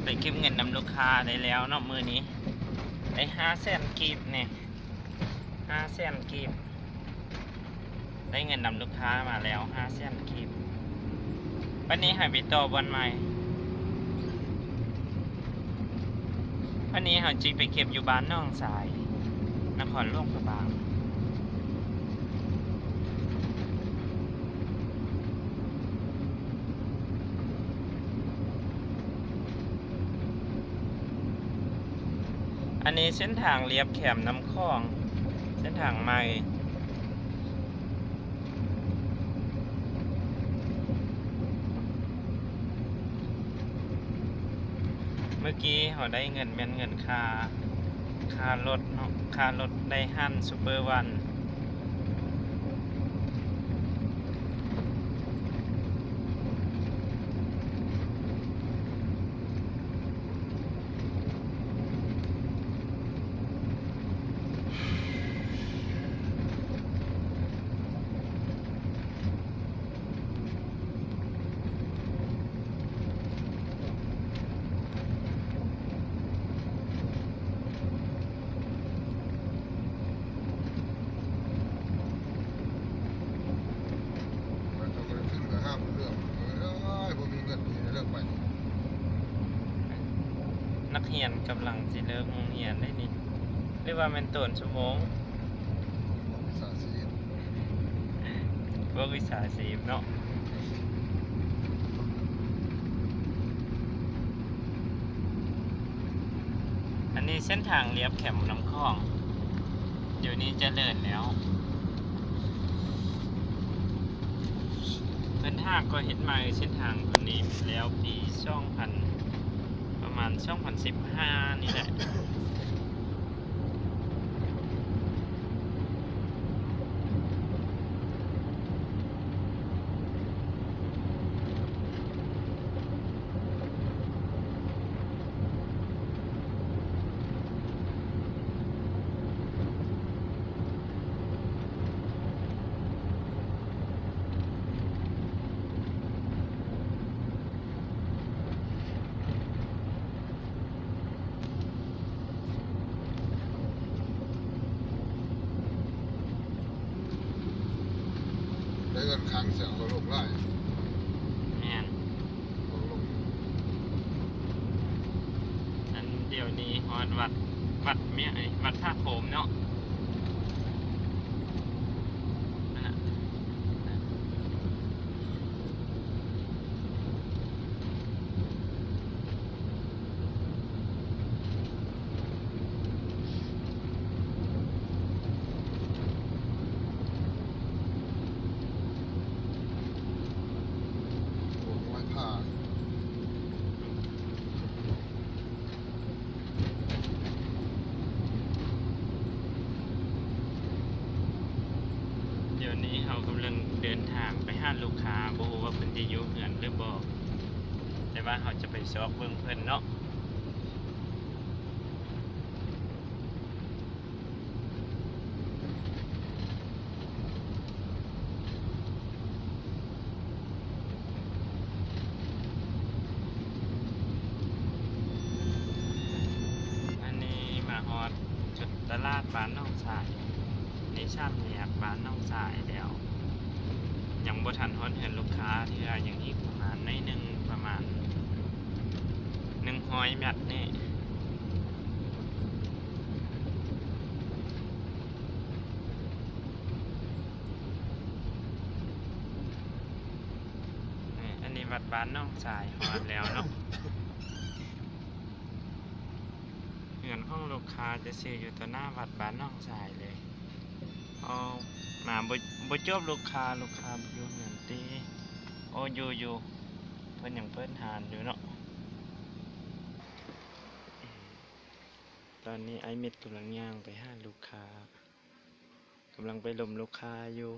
ໄດ້ເກັບເງິນນຳລູກຄ້າໄດ້ແລ້ວເນາະ ມື້ນີ້ໄດ້ຫ້າແສນກີບນີ້ ຫ້າແສນກີບ ໄດ້ເງິນນຳລູກຄ້າມາແລ້ວຫ້າແສນກີບ. ບັດນີ້ໃຫ້ໄປຕໍ່ບ່ອນໃໝ່ ບັດນີ້ເຮົາຊິໄປເກັບຢູ່ບ້ານໜອງຊາຍ ນະຄອນຫຼວງພະບາງ. ອັນນີ້ເສັ້ນທາງລຽບແຄມນ້ຳຂອງ ເສັ້ນທາງໃໝ່. ເມື່ອກີ້ເຮົາໄດ້ເງິນ ແມ່ນເງິນຄ່າ ຄ່າລົດເນາະ ຄ່າລົດໄດ້ຫັ້ນ Super One. ນັກຮຽນກຳລັງຊິເລີກໂຮງຮຽນໄດ໋ນີ້ ຫຼືວ່າແມ່ນໂຕນຊົ່ວໂມງ? ພວກມິດສາຊີບ ພວກມິດສາຊີບເນາະ. ອັນນີ້ເສັ້ນທາງລຽບແຄມນ້ຳຂອງ ດຽວນີ້ຈະເລີນແລ້ວ ເພິ່ນຫາກໍເຮັດໃໝ່ເສັ້ນທາງຕົວນີ້ແລ້ວ ປີສອງພັນ ປະມານສອງພັນສິບຫ້ານີ້ແຫຼະ. ໄດ້ເງິນຄັງເສຍເຂົາລົງຫຼາຍ. ແມ່ນ ເຂົາລົງ. ອັນດຽວນີ້ຮອດວັດ ວັດແມ່ ອັນນີ້ວັດພະໂຄມເນາະ. ດຽວນີ້ເຮົາກຳລັງເດີນທາງໄປຫາລູກຄ້າ ບໍ່ຮູ້ວ່າເພິ່ນຈະຢູ່ເຮືອນຫຼືບໍ່ ແຕ່ວ່າເຮົາຈະໄປຊອກເບິ່ງເພິ່ນເນາະ. ອັນນີ້ມາຮອດຈຸດຕະຫຼາດບ້ານໜອງຊາຍ ໃນສາມແຍກບ້ານໜອງຊາຍແລ້ວ ຍັງບໍ່ທັນຮອດເຮືອນລູກຄ້າເທື່ອ ຍັງອີກປະມານໜ້ອຍໜຶ່ງ ປະມານໜຶ່ງຮ້ອຍແມັດນີ້. ນີ້ ອັນນີ້ວັດບ້ານໜອງຊາຍ ຮອດແລ້ວເນາະ. ເຮືອນຂອງລູກຄ້າຈະຊື່ຢູ່ຕໍ່ໜ້າວັດບ້ານໜອງຊາຍເລີຍ. ເຮົາມາບໍ່ ບໍ່ຈົບ ລູກຄ້າ ລູກຄ້າຢູ່ເຮືອນຕິ? ໂອ້ ຢູ່ ຢູ່ ເພິ່ນຍັງເປີດຮ້ານຢູ່ເນາະ. ຕອນນີ້ອ້າຍມິດກຳລັງຍ່າງໄປຫາລູກຄ້າ ກຳລັງໄປລົມລູກຄ້າຢູ່.